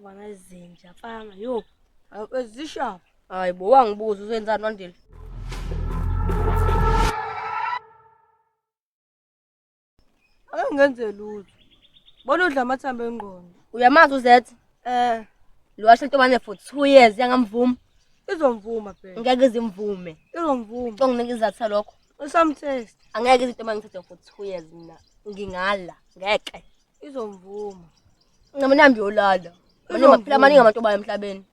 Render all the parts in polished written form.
Amantombazane ayizinja mfana yo. Zishaphi? Hayi bo wangibuza uzenzani Wandile? Ake ngenze lutho. Bona udla amathambo engqondo. Uyamazi uZet? Eh, Lo washo intombazane for 2 years yangamvuma. Izomvuma phela. Ngeke izimvume. Izomvuma. Unginike isizathu salokho. Usamtest. Angeke izintombazane ngithathe for 2 years mina. Ngingala. Ngeke. Izomvuma. Ncamane hambe uyolala. Izomvuma. Phela maningi amantombazane emhlabeni.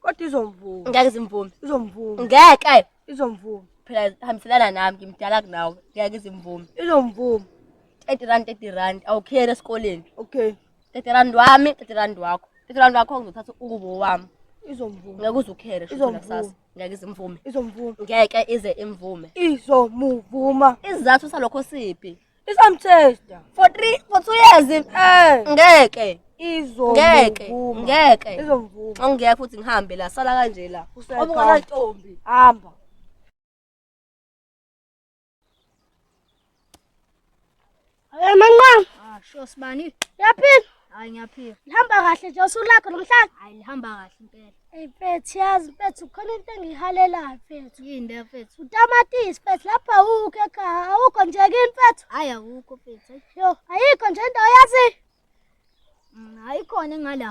Kodwa izomvuma. Ngeke izimvume. Izomvuma. Ngeke. Izomvuma. Phela hambiselana nami ngimdala kunawe. Ngeke izimvume. Izomvuma. 30 rand 30 rand awukhiyele esikoleni. Okay. 30 rand wami 30 rand wakho. 30 rand wakho ngizothatha ukubo wami. Izomvuma. Ngeke uze ukhere sho Izomvuma. kusasa. Ngeke izimvume. Izomvuma. Ngeke ize imvume. Izomuvuma. Isizathu salokho siphi? Isamtesta. For 3 for 2 years. Eh. Ngeke. Ngeke. Izomuvuma. Ngeke. Izomvuma. Angeke futhi ngihambe la sala kanje la. Usekhaya. Ngoba unganantombi. Hamba. Hey manqam, Ah, sho sibani? uyaphila? Hayi ngiyaphila. Lihamba kahle nje usuku lakho namhlanje. Hayi lihamba kahle impela. Ey mfethu yazi mfethu khona into engiyihalelayo mfethu. Yini le mfethu? Utamatisi mfethu lapha awukho ekhaya, awukho nje kini mfethu. Hayi awukho mfethu. Hayi. Yo, ayikho nje indawo yazi. Hayi khona engala.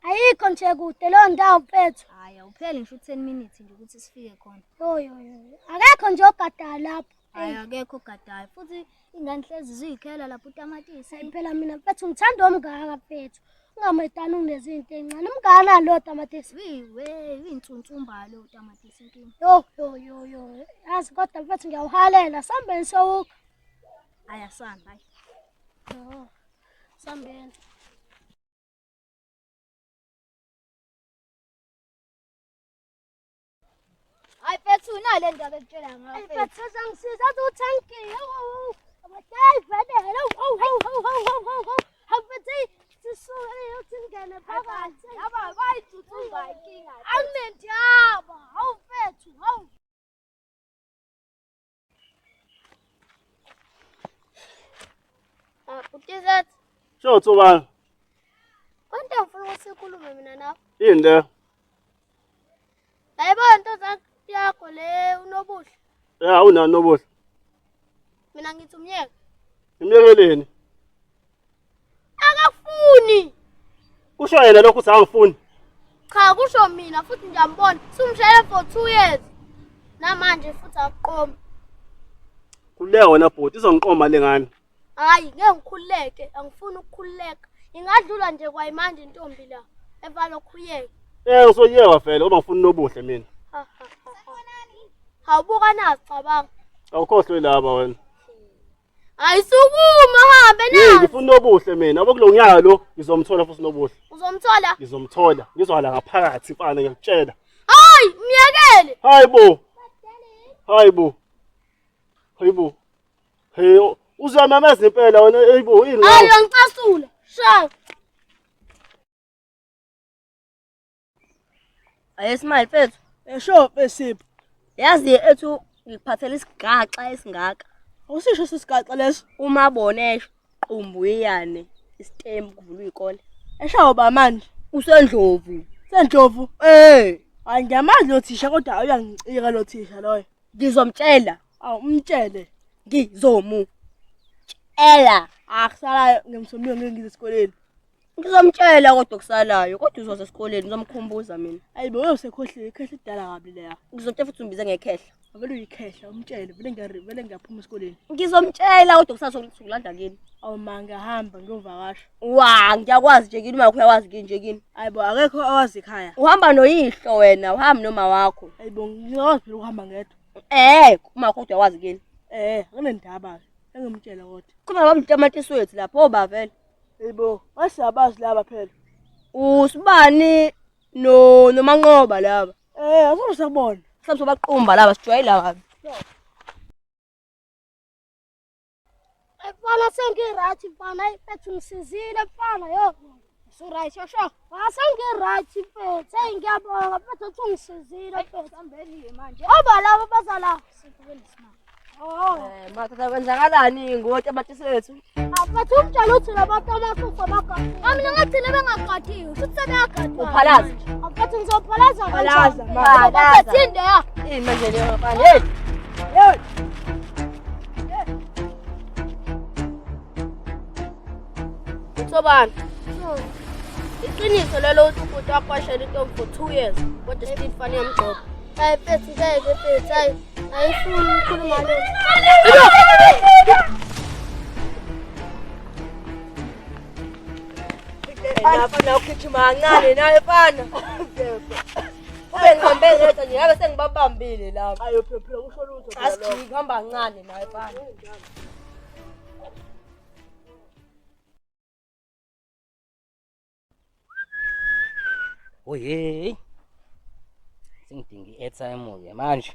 Ayikho nje kude leyo ndawo mfethu. Hayi awupheli ngisho 10 minutes nje ukuthi sifike khona. Yo yo yo. Akekho nje ogadayo lapho. Hayi akekho ogadayo. Futhi ingane hlezi ziyikhela lapho utamatisi. Hayi phela mina mfethu ngithanda omngaka mfethu. Ungamadani unezinto ey'ncane. Umnganani lowo tamatisi? We, intsumba lo utamatisi inkinga. Yo yo yo yo. Yazi kodwa mfethu ngiyawuhalela. Sambeni sowukha. Hayi asana hayi. Yo. Sambeni. Hayi mfethu nale ndaba ekutshela ngayo. Ay, mfethu sangisiza athi uthanki. Hawu hayi vele. Hawu hawu hawu hawu hawu hawu hawu. Hawu mfethu sisuke uthi ngene phakathi. Yaba bayithuthumba inkinga. Anginendaba. Hawu mfethu, hawu. Ah, utizet. Sho Thobani, Konke ngifuna ukuthi sikhulume mina nawe. yini le? Yayibona into yakho le unobuhle. Ya unani nobuhle? Mina ngithi umyeke. Imyekeleni. Akafuni. Kusho yena lokhu uthi angifuni. Cha kusho mina futhi ngiyambona. Sumshayele for 2 years. Namanje futhi akuqomi. Kuleka wena bhuti izongiqoma le ngane. Hayi ngeke ngikhululeke, angifuni ukukhululeka. Ingadlula nje kwayimanje intombi la. Emva lokhu uyeke. Eh ngisoyeka vele ngoba ngifuna nobuhle mina. Ha, ha, ha, ha. Hawubuka nazi cabanga. Awukhohlwe laba wena. Hayi sukuma hambe Yini nazi. ngifuna nobuhle mina. Yabo kulo nyaka lo ngizomthola futhi nobuhle. Uzomthola? Ngizomthola. Ngizohala ngaphakathi mfana ngiyakutshela. Hayi, myekele. Hayi bo. Hayi bo. Hayi bo. Hey uzamameza impela wena hey bo yini Hayi ngawe? uyangicasula. Shaya. Aye Smile mfethu. Esho besipho. Yazi ethu ngikuphathela isigaxa esingaka. Awusisho sisigaxa leso. Uma bonesho qumbuyane isitembu kuvulwa izikole. Eshawo ba manje. Usendlovu. Sendlovu. Eh, Hayi ngiyamazi lo thisha kodwa uyangicika lo thisha loyo. ngizomtshela. Awu umtshele. Ngizomu. Tshela. Ah kusalayo ngimsomile ngeke ngize esikoleni. Ngizomtshela kodwa kusalayo kodwa uzoza esikoleni ngizomkhumbuza mina. Hayi bo usekhohliwe ikhehla idala kabi leya. Ngizomtshela futhi umbize ngekhehla. Vele uyikhehla umtshele vele ngiyari vele ngiyaphuma esikoleni. Ngizomtshela kodwa kusasa sokulanda kini. Awu ma ngiyahamba ngiyovakasha. Wa, ngiyakwazi nje kini uma uyakwazi kini nje kini. Hayi bo akekho owazi ekhaya. Uhamba noyihlo wena, uhamba noma wakho. Hayi bo ngiyakwazi phela ukuhamba ngedwa. Eh, uma kodwa uyakwazi kini. Eh anginendaba ke. Engimtshela kodwa. Kuma baba utamatisi wethu lapho oba vele. Hayi bo wasiyabazi laba phela. Usibani no nomanqoba laba. Eh asobe sakubona. Mhlawumbe sobaqumba laba sijwayela kabi. Mfana sengi-right mfana, hayi mfethu ngisizile mfana yo. Usu-right shosho. Ah sengi-right mfethu, hey ngiyabonga mfethu uthi ungisizile mfethu. Sambeni manje. Oba laba baza la. Sifike nesimanga. Oh. Eh, mathatha kwenzakalani ngotamatisi wethu? Afathi umtshela uthi labatamati abagadiwe. Mina ngagcina bengagadiwe, shuthi sebeyagadwa. Uphalaza. Afathi ngizophalaza Phalaza, kanjani? phalaza. Baphathinde ya. Ini manje leyo mfana? Hey. Hey. Uthobani? Iqiniso lelo ukuthi ubhuti wakho washela intombi for 2 years kodwa still fane yamgqoka. Hayi mfethu ngeke mfethu, hayi. Ayifuni ukukhuluma lutho. Mfana ugijima kancane nawe mfana. Ube ngihambe ngedwa nje ngabe sengibabambile lapha. Ayo phela usho lutho phela lokho. Asijiki hamba kancane nawe mfana. Oye. Sengidinga i-airtime ke manje.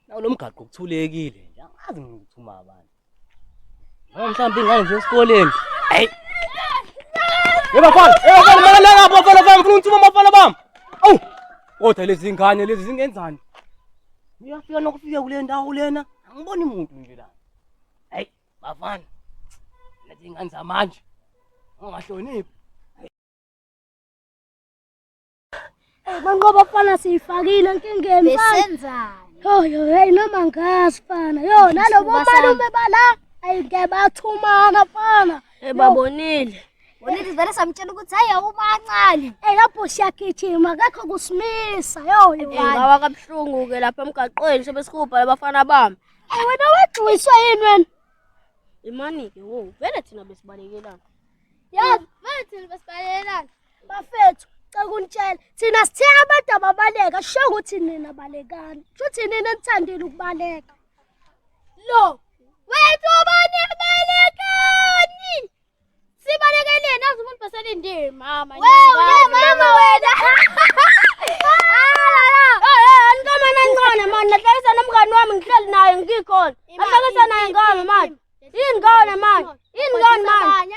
Nawu lo mgaqo kuthulekile nje. Angazi ngithuma abantu. Noma mhlawumbe ingane nje esikoleni. Hey. Hey bafana, hey bafana, mana la lapho bafana bami, ngifuna ukuthuma abafana bami. Awu. Kodwa lezi zingane lezi zingenzani? Ngiyafika nokufika kule ndawo lena, angiboni umuntu nje la. Hey, bafana. Lezi ingane zamanje. Ungahloniphi. Manqoba mfana siyifakile enkingeni mfana. Besenzani? Yo yo hey noma ngazi mfana. Yo nalobo Isifuba sami. malume bala ayike bathumana mfana. Ebabonile. Bonile vele samtshela ukuthi hayi awubancane. Ey lapho siyagijima akekho kusimisa yo yo. Ngawa kabuhlungu ke lapha emgaqweni sebesikubha labafana bami. Ey wena wejuwiswa yini wena? Imani ke wo, vele thina besibalekelana. Yazi, vele thina besibalelana. Bafethu cela ukunitshela thina sithe abantu ababaleka sho ukuthi nina balekani. Shuthi nina nithandile ukubaleka. Lo, wethu bani balekani? Sibalekeleni azi umuntu beselindile mama. Wewe mama wena. Anikamana ncane mani, nahlalisa nomngani wami ngihleli naye ngikhona. Nahlalisa naye ngami manje. Yini ngane manje? Yini ngane manje?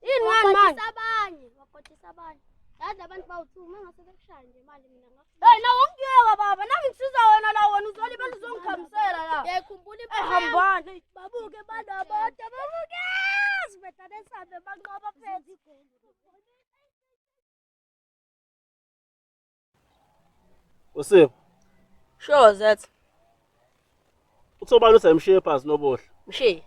Yini ngane manje? Abanye, wakhothisa abanye. Yazi abantu bawu-two, uma ngase bekushaya nje manje mina Hey, nawe ungiyeka baba, nami ngisiza wena la wena uzolibela uzongikhamisela la. Ngiyayikhumbula Eh hambani. Babuke banabodwa babuke. Sibethane sabe banqoba phethu. Usipho, Sure Zet. uthobani uthi ayimshiye phansi nobuhle. Mshiye.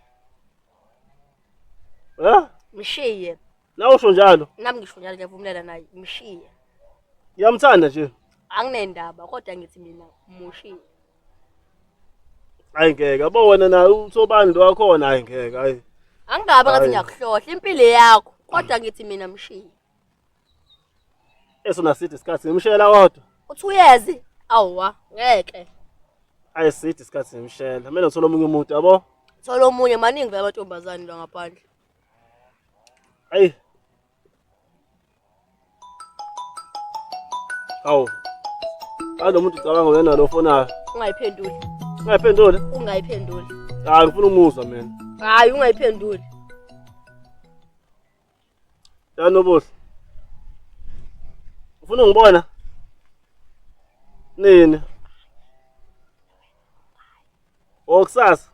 Eh? Mshiye. Na usho njalo. Nami ngisho njalo ngiyavumelana naye. Mshiye. Ngiyamthanda nje. Anginendaba kodwa ngithi mina mushiye. Hayi ngeke, yabo wena naye uthobani lo wakhona hayi ngeke, hayi. Angingabe ngathi Hhayi. ngiyakuhlohla impilo yakho kodwa ngithi mina mshiye. Esona sithi isikhathi ngimshela kodwa. Uthi uyezi? Awwa, ngeke. Hayi sithi isikhathi ngimshela. Kumele ngithole omunye umuntu yabo. Thola omunye maningi vele amantombazane la ngaphandle. Hayi. Hawu. Hayi lo muntu ucabanga wena lo fonayo. Ungayiphenduli. Ungayiphenduli? Ungayiphenduli. Hayi ngifuna umuzwa mina. Hayi ungayiphenduli. Ya Nobuhle. Ufuna ungibona? Nini? Oh kusasa.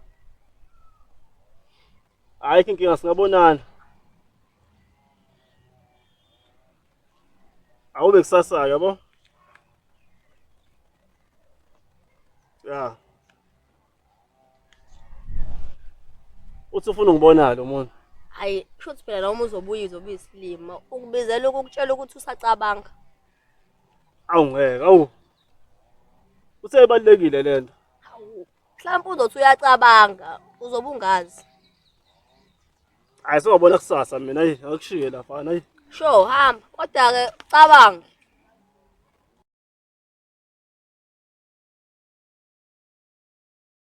Hayi inkinga singabonana. Awube kusasa yabo? Ya. Uthi ufuna ungibona lo muntu. Hayi, kusho phela noma uzobuya uzobuya isilima. Ukubizela ukukutshela ukuthi usacabanga. Awu ngeke, awu. Uthe ibalulekile lento. Hawu. Mhlawumbe uzothi uyacabanga, uzobe ungazi. Hayi singabona kusasa mina ayi akushiye la fana ayi. Sure, hamba. Kodwa ke cabanga.